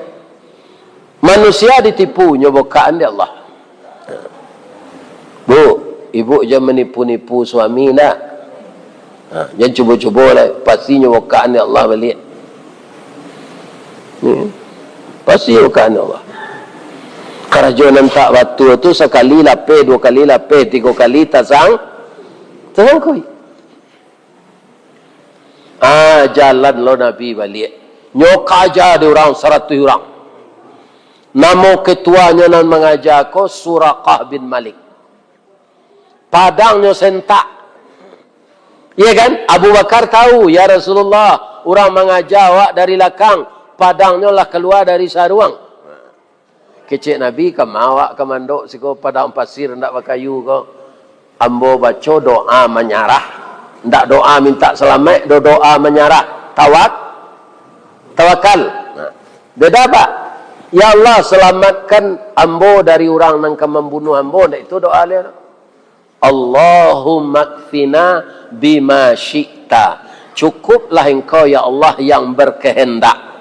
Manusia ditipu, nyo bukaan dek Allah. Bu, ibu jan manipu-nipu suami ndak? Ha, jan cubo-cubo lah, pasti nyo bukaan dek Allah baliak. Ni, pasti bukaan dek Allah. Karajo nan tak batua tu sakali lapeh, duo kali lapeh, tigo kali tasang-, tasangkuik. Ah, jalan lo Nabi baliak. Nyo kaja dek urang saratuih urang. Namo ketuanyo nan mangaja ko Suraqah bin Malik. Padangnyo sentak. Iya kan? Abu Bakar tahu, "Ya Rasulullah, urang mangaja awak dari lakang, padangnyo lah kalua dari saruang." Kecek Nabi, "Kama awak ka mandok siko padang pasir ndak bakayu ko?" Ambo baco doa manyarah. Ndak doa mintak salamaik, do-, doa manyarah. Tawak-, tawakal. Nah, beda, Pak. "Ya Allah, salamatkan ambo dari urang nan ka mambunuah ambo." Ndak itu doa liau. "Allahummakfina bima syi'ta." Cukuplah Engkau, ya Allah, yang berkehendak.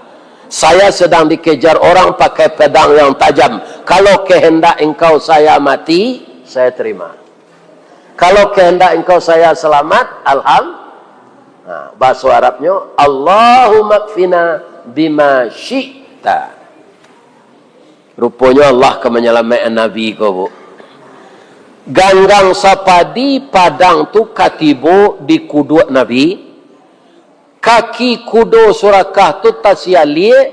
Saya sedang dikejar orang pakai pedang yang tajam. Kalau kehendak Engkau saya mati, saya terima. Kalau kehendak Engkau saya selamat, alham-, nah, bahaso Arabnyo, "Allahummakfina bima syi'ta." Ruponyo Allah ka manyalamaikkan Nabi ko, Bu. Ganggang sapadi padang tu ka tibo di kuduak Nabi, kaki kudo Surakah tu tasialiak,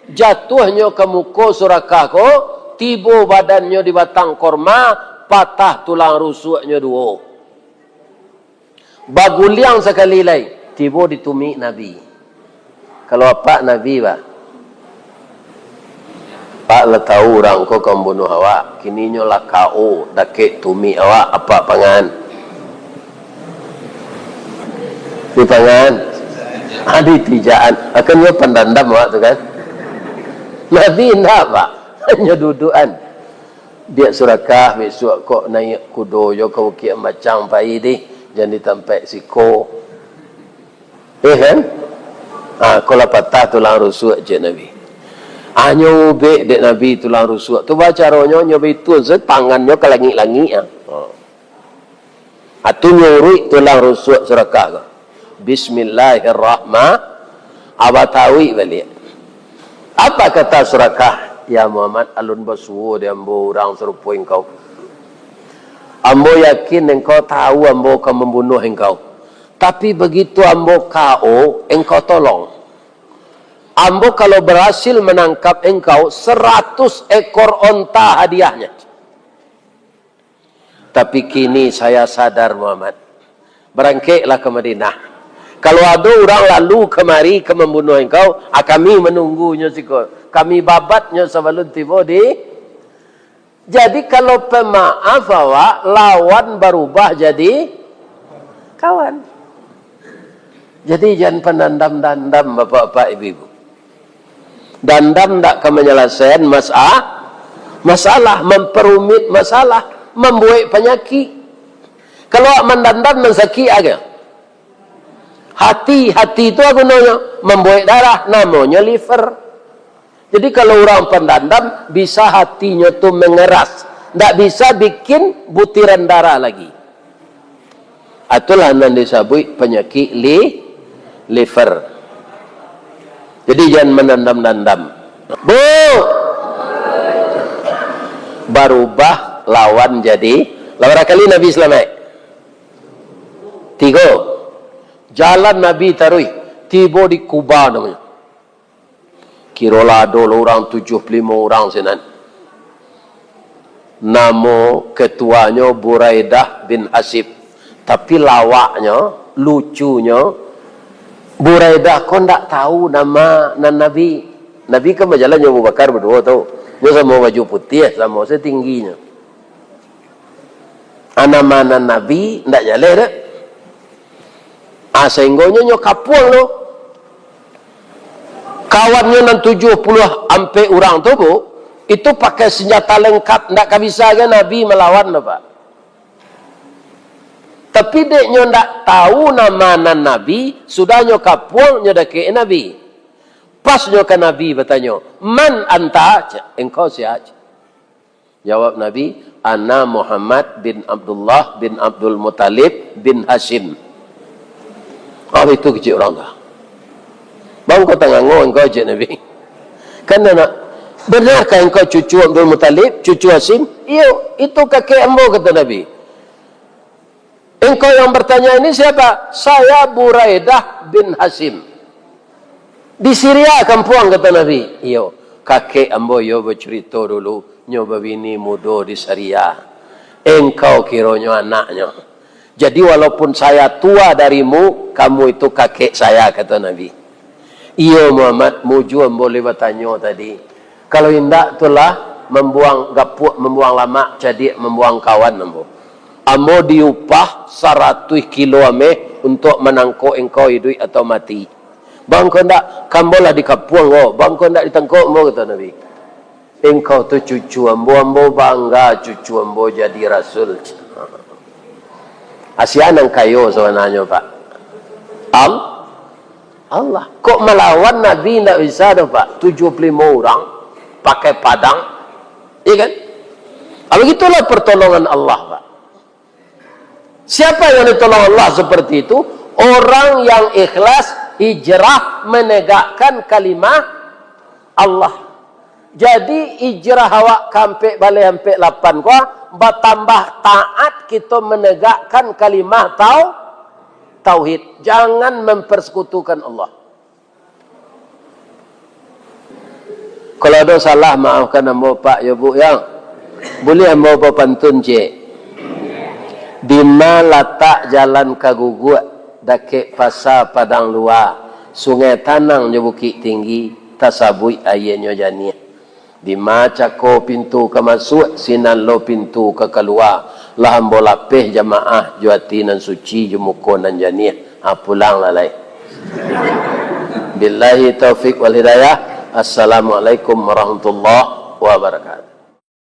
jatuahnyo ka muko Surakah ko, tibo badannyo di batang korma, patah tulang rusuaknyo duo. Baguliang sakali lai, tibo di tumik Nabi. Kalau apak Nabi, bah, "Pak lah tahu urang ko ka mambunuah awak, kini nyo lah K O dakek tumik awak, apak pangan?" Dipangan. Adi tijaan. Akan nyo pandandam awak tu kan. Nabi indak, Pak. Nyo dudukan. "Diak Surakah, bisuak kok naiak kudo jo ka Bukik Ambacang pai dih, jan di tampek siko." Eh kan? Ah, ko lah patah tulang rusuak, cek Nabi. Ah, nyo ubek dek Nabi tulang rusuak tu, bacaronyo nyo baitu, se tangannyo ka langik-langik ah. Oh. Atu nyuruik tulang rusuak Surakah ko. Bismillahirrahman-, Abah tawik baliak. Apa kata Surakah? "Ya Muhammad, alun basuo di ambo urang sarupo engkau. Ambo yakin engkau tahu ambo ka mambunuah engkau. Tapi begitu ambo K O, engkau tolong. Ambo kalau berhasil menangkap engkau, seratus ekor onta hadiahnya." Tapi kini saya sadar, Muhammad. Barangkeklah ka Madinah. Kalau ado urang lalu kamari ka mambunuah engkau, ah, kami manunggunyo siko. Kami babatnyo sabalun tibo di. Jadi, kalau pamaaf awak, lawan barubah jadi kawan. Jadi, jan pandandam-dandam, bapak-bapak, ibu-ibu. Dandam ndak ka manyalasaian masa-, masalah, mamparumik masalah, mambuek panyakik. Kalau awak mandandam, mansakik aja. Hati, hati tu apa gunonyo? Mambuek darah, namonyo liver. Jadi, kalau urang pandandam, bisa hatinyo tu mengeras, ndak bisa bikin butiran darah lagi. Itulah nan disabuik panyakik li-, liver. Jadi, jan mandandam-dandam. Bu! Barubah lawan jadi, lawan kali Nabi salamaik. Tigo. Jalan Nabi taruih, tibo di Kuba namonyo. Kirolah ado lo urang tujuah puluah limo urang sinan. Namo ketuanyo Buraidah bin Hasib. Tapi lawaknyo, lucunyo, Buraidah ko ndak tahu nama nan Nabi. Nabi kan bajalan jo Abu Bakar baduo tu. Nyo samo baju putiah, samo satingginyo. A, nama nan Nabi ndak jaleh doh. A, sahinggonyo nyo kapuang tu. Kawannyo nan tujuah puluah ampek urang tu, Bu, itu pakai senjata lengkap, ndak ka bisa ge Nabi malawan tu, Pak. Tapi dek nyo ndak tahu nama nan Nabi, sudah nyo kapuang, nyo dakek Nabi. Pas nyo ka Nabi batanyo, "Man anta?" Cek, "Engkau sia?" Cek. Jawab Nabi, "Ana Muhammad bin Abdullah bin Abdul Muttalib bin Hasyim." Ah, itu kecek urang tu. "Bang, kau tangango engkau?" cek Nabi. Kan nak, "Benarkah engkau cucu Abdul Muttalib, cucu Hasyim?" "Iyo, itu kakek ambo," kata Nabi. "Engkau yang bertanya ini siapa?" "Saya Buraidah bin Hasyim. Di Syria kampuang," kata Nabi. "Iyo, kakek ambo iyo bacurito dulu, nyo babini mudo di Syria. Engkau kironyo anaknyo. Jadi, walaupun saya tua darimu, kamu itu kakek saya," kata Nabi. "Iyo, Muhammad, mujua ambo lai batanyo tadi. Kalau indak, tu lah mambuang gapuak, mambuang lamak, cadiak mambuang kawan ambo. Ambo diupah saratuih kilo ameh untuak manangkok engkau iduik atau mati. Bang, kau indak, ka ambo lah dikapuang ko, bang, kau indak ditangkok ambo," kata Nabi. "Engkau tu cucu ambo, ambo bangga cucu ambo jadi rasul." Asia nan kayo sabananyo, Pak. Al-, Allah. Kok malawan Nabi ndak bisa doh, Pak? Tujuah puluah limo urang pakai padang. Iya kan? Ah, begitulah pertolongan Allah, Pak. Siapa yang ditolong Allah seperti itu? Orang yang ikhlas hijrah menegakkan kalimah Allah. Jadi, hijrah awak ka ampek baleh ampek lapan ko, batambah taat kito menegakkan kalimah tau-, tauhid. Jangan mempersekutukan Allah. Kalau ado salah, maafkan ambo, Pak, yo, Bu, yo. Buliah ambo bapantun ciek? Dima latak jalan ka Guguak, dakek Pasa Padang Lua, Sungai Tanang jo Bukik Tinggi, tasabuik aianyo janiah. Dima cako pintu ka masuak, sinan lo pintu ka kalua. Lah ambo lapeh jamaah jo ati nan suci, jo muko nan janiah. Ha, pulanglah lai. Billahi taufik wal hidayah. Assalamualaikum warahmatullahi wabarakatuh.